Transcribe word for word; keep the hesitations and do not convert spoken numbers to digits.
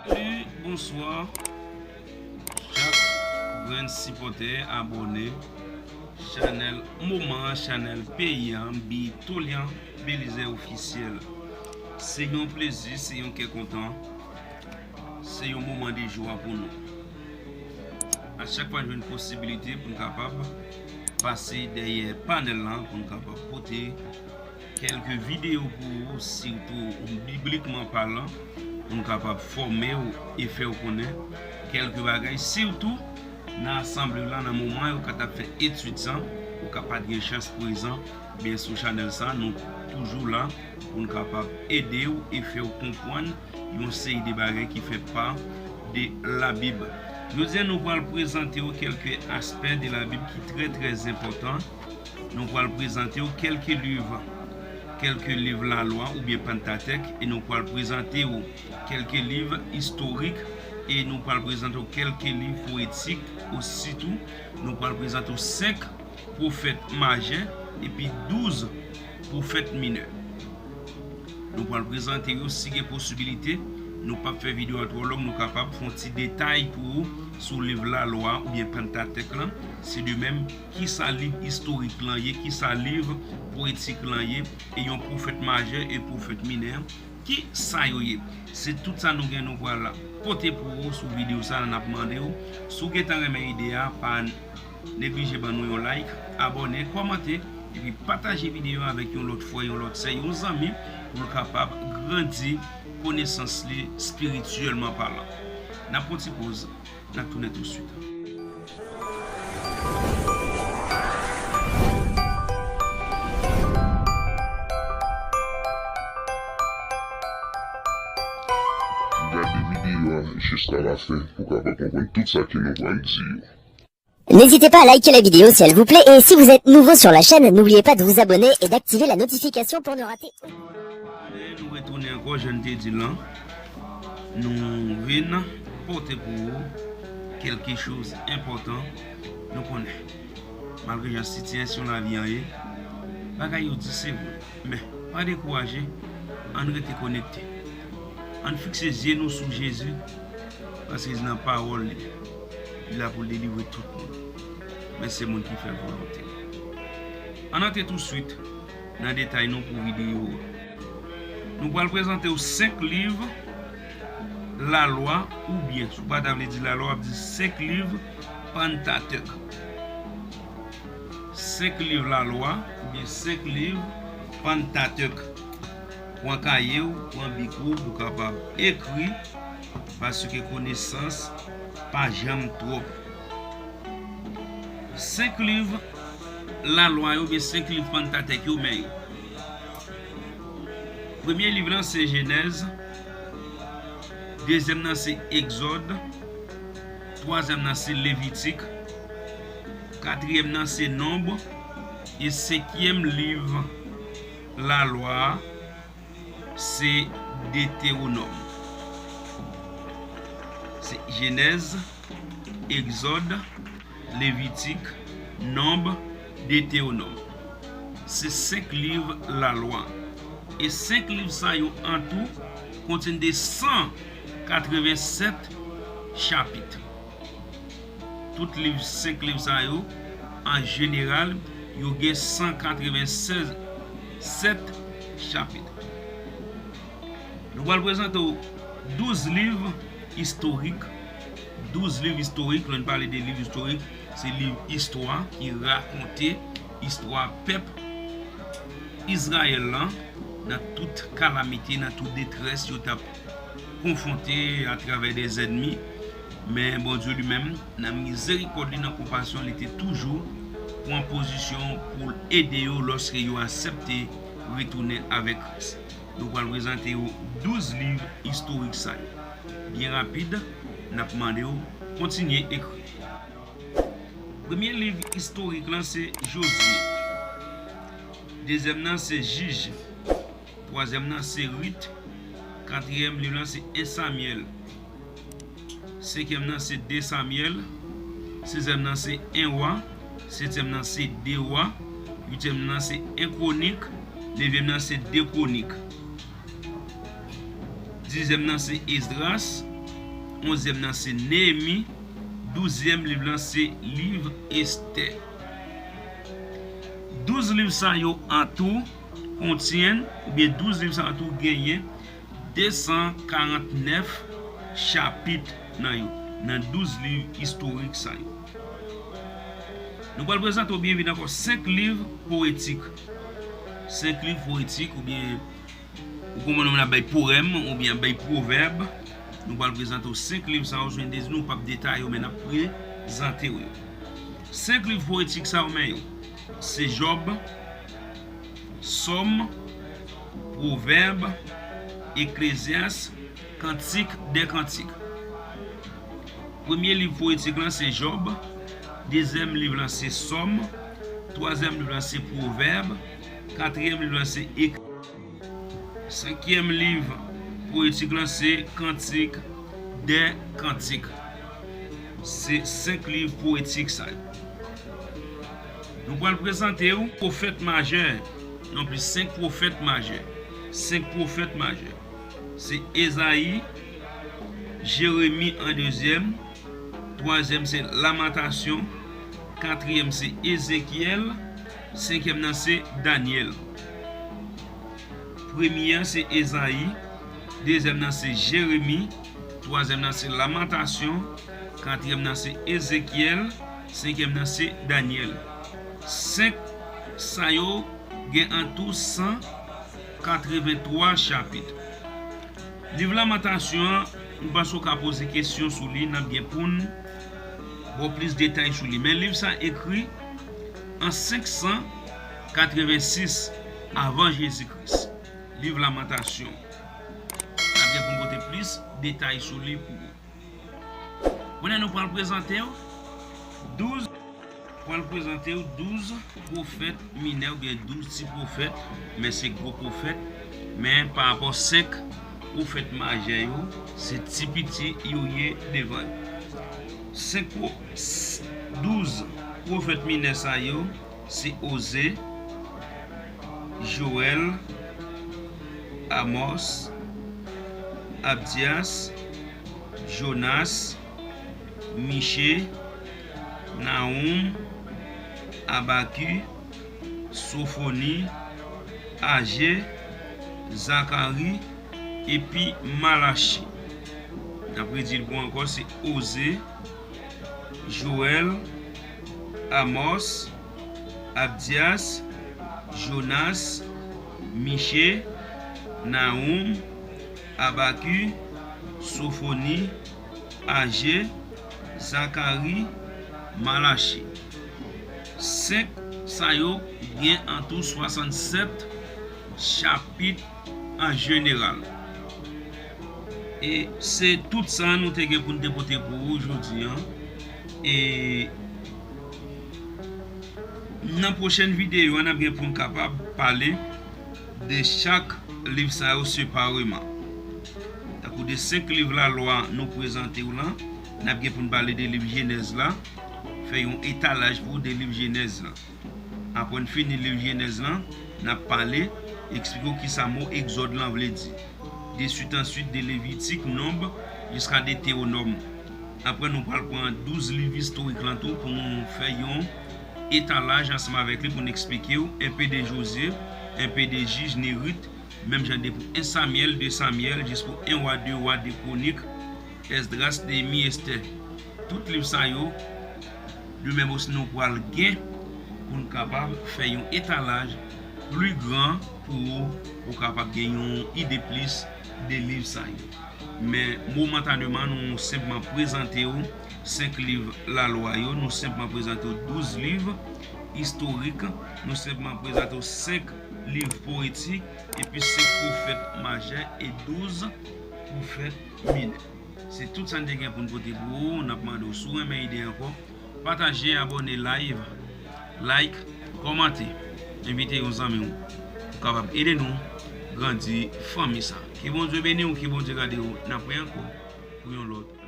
Salut, bonsoir. Chak grenn sipòtè, abòne chanèl moman an, chanèl peyi an, Bi Tolyan Belizaire Officiel. Se yon plezi, se yon kè kontan, se yon moman de jwa pou nou. A chak fwa n jwenn posibilite pou n kapab pase dèyè panèl lan, pou n kapab pote kèlke videyo pou ou, sitou biblikman palan, pou n kapab fòme w e fè w konnen kèlke bagay, sitou nan asanble w la, nan moman yo ka t ap fè etid sa, ou ka pa t gen chans prezan, men sou chanèl sa, nou toujou la pou n kapab ede w e fè w konprann yon seri de bagay ki fè pa de Labib. Jodi a, nou pral prezante w kèlke aspè de Labib ki trè, trè enpòtan. Nou pral prezante w kèlke liv, kèlke liv Lalwa oubyen Pantatèk, e nou pral prezante w kèlke liv istorik, e nou pral prezante w kèlke liv powetik osi tou. Nou pral prezante w senk pwofèt majè epi douz pwofèt minè. Nou pral prezante yo, si gen posibilite, nou p ap fè videyo a twò long, nou kapab fè yon ti detay pou ou sou liv Lalwa oubyen Pantatèk lan. Se de menm, kisa liv istorik lan ye, kisa liv powetik lan ye, e yon pwofèt majè e pwofèt minè, kisa yo ye. Se tout sa nou gen nou pral pote pou ou sou videyo sa a, n ap mande w, si w gentan renmen ide a, pa neglije ban nou yon like, abòne, kòmante, epi pataje videyo a avèk yon lòt frè, yon lòt sè, yon zanmi, pou l kapab grandi konesans li espirityèlman palan. N ap pran ti poz, n ap tounen tousuit. Gade videyo a jiska lafen pou w kapab konprann tout sa ke nou pral di yo. N'hésitez pas à liker la vidéo si elle vous plaît et si vous êtes nouveau sur la chaîne, n'oubliez pas de vous abonner et d'activer la notification pour ne rater aucun. Nou retounen ankò, jan n te di l lan. Nou vin pote pou ou kèlke choz enpòtan. Nou konnen, malgre jan sitiyasyon lavi an ye, bagay yo di se vre. Men, pa dekouraje, ann rete konekte. Ann fikse zye nou sou Jezi, paske se nan pawòl li, li la pou l delivre tout moun. Men se moun ki fè volonte l. Ann antre tousuit nan detay nou pou videyo a. Nou pral prezante w senk liv Lalwa, oubyen, si w pa ta vle di Lalwa, w ap di senk liv Pantatèk. Senk liv Lalwa, oubyen senk liv Pantatèk. Pran kaye w, pran bik ou, pou w kapab ekri, paske konesans pa janm twòp. Senk liv Lalwa yo, oubyen senk liv Pantatèk yo, men yo. Premye liv lan se Jenèz, dezyèm nan se Egzòd, twazyèm nan se Levitik, katriyèm nan se Nonb, e senkyèm liv Lalwa a se Detewonòm. Se Jenèz, Egzòd, Levitik, Nonb, Detewonòm. Se senk liv Lalwa. E senk liv sa yo antou kontyenn de san katrevennsèt chapit. Tout liv, senk liv sa yo, an jeneral, yo gen san katrevennsèz, sèt chapit. Nou pral prezante w douz liv istorik. Douz liv istorik, lè n pale de liv istorik, se liv istwa ki rakonte istwa pèp Izrayèl lan nan tout kalamite, nan tout detrès yo t ap konfwonte atravè dèzènmi. Men Bondye li menm, nan mizerikòd li, nan konpasyon li, te toujou pran pozisyon pou l ede yo lòske yo aksepte retounen avèk Kris. Nou pral prezante yo douz liv istorik sa yo. Byen rapid, n ap mande w kontinye ekri. Premye liv istorik lan se Jozye. Dezyèm nan se Jij. Twazyèm nan se Rit. Katriyèm liv lan se en Samyèl. Senkyèm nan se de Samyèl. Sizyèm nan se en Wa. Setyèm nan se de Wa. Uityèm nan se en Kwonik. Nevyèm nan se de Kwonik. Dizyèm nan se Esdras. onzyèm nan se Neyemi, douzyèm liv lan se liv Estè. Douz liv sa yo antou kontyen, oubyen douz liv sa yo antou genyen de san karant nèf chapit nan yo, nan douz liv istorik sa yo. Nou pral prezante w byen vit ankò senk liv powetik. Senk liv powetik, oubyen ou konprann moun ap bay powèm, oubyen ap bay pwovèb. Nou pral prezante w senk liv sa yo, sou entèdi nou p ap detaye yo, men n ap prezante w yo. Senk liv powetik sa yo, men yo se Jòb, Sòm, Pwovèb, Eklezyas, Kantik dè kantik. Premye liv powetik lan se Jòb, dezyèm liv lan se Sòm, twazyèm liv lan se Pwovèb, katriyèm liv lan se Ek-, senkyèm liv powetik lan se Kantik dè kantik. Se senk liv powetik sa yo. Nou pral prezante w pwofèt majè, non plis senk pwofèt majè. Senk pwofèt majè. Se Ezayi, Jeremi an dezyèm, twazyèm se Lamantasyon, katriyèm se Ezekyèl, senkyèm nan se Danyèl. Premye an se Ezayi, dezyèm nan se Jeremi, twazyèm nan se Lamantasyon, katriyèm nan se Ezekyèl, senkyèm nan se Danyèl. Senk sa yo gen antou san katrevenntwa chapit. Liv Lamantasyon an, m panse w ka poze kesyon sou li, n ap gen pou n ba w plis detay sou li. Men liv sa ekri an senk san katrevensis avan Jezi Kris. Liv Lamantasyon. N ap gen pou n pote plis detay sou li pou ou. Kounye a nou pral prezante w douz, pral prezante w douz pwofèt minè oubyen douz ti pwofèt, men se gwo pwofèt, men pa rapò senk pwofèt majè yo, se ti piti yo ye devan yo. Senk pwo-, s-, douz pwofèt minè sa yo, se Oze, Jowèl, Amòs, Abdyas, Jonas, Miche, Nawonm, Abaku, Sofoni, Aje, Zakari, epi Malachi. N ap redi l pou ankò, se Oze, Jowèl, Amòs, Abdyas, Jonas, Miche, Nawonm, Abaku, Sofoni, Aje, Zakari, Malachi. Senk sa yo gen antou swasannsèt chapit an jeneral. E se tout sa nou te gen pou n te pote pou ou jodi an. E nan pwochèn videyo a, n ap gen pou n kapab pale de chak liv sa yo separeman. Tankou de senk liv lalwa nou prezante w lan, n ap gen pou n pale de liv Jenèz la, fè yon etalaj pou w de liv Jenèz lan. Apre n fini liv Jenèz lan, n ap pale, eksplike w kisa mo Egzòd lan vle di. De swit an swit, de Levitik, Nonb, jiska Detewonòm. Apre nou pral pran douz liv istorik lan tou pou nou fè yon etalaj ansanm avèk li pou n eksplike w enpe de Jozye, enpe de Jij, Nerit, menm jan de pou en Samyèl, de Samyèl, jis pou en Wa, de Wa, de Kwonik, Esdras, Neyemi, Estè. Tout liv sa yo, nou menm osi nou pral gen pou n kapab fè yon etalaj pli gran pou ou, pou w kapab gen yon ide plis de liv sa yo. Men, momantaleman, nou senpman prezante w senk liv lalwa yo, nou senpman prezante w douz liv istorik, nou senpman prezante w senk liv powetik, epi senk pwofèt majè e douz pwofèt minè. Se tout sa n te gen pou n pote pou ou. N ap mande w, si w renmen ide ankò, pataje, abòne, live, like, kòmante. Envite yon zanmi w pou kapab ede nou grandi fanmi sa. Ke Bondye beni w, ke Bondye gade w. N ap wè ankò pou yon lòt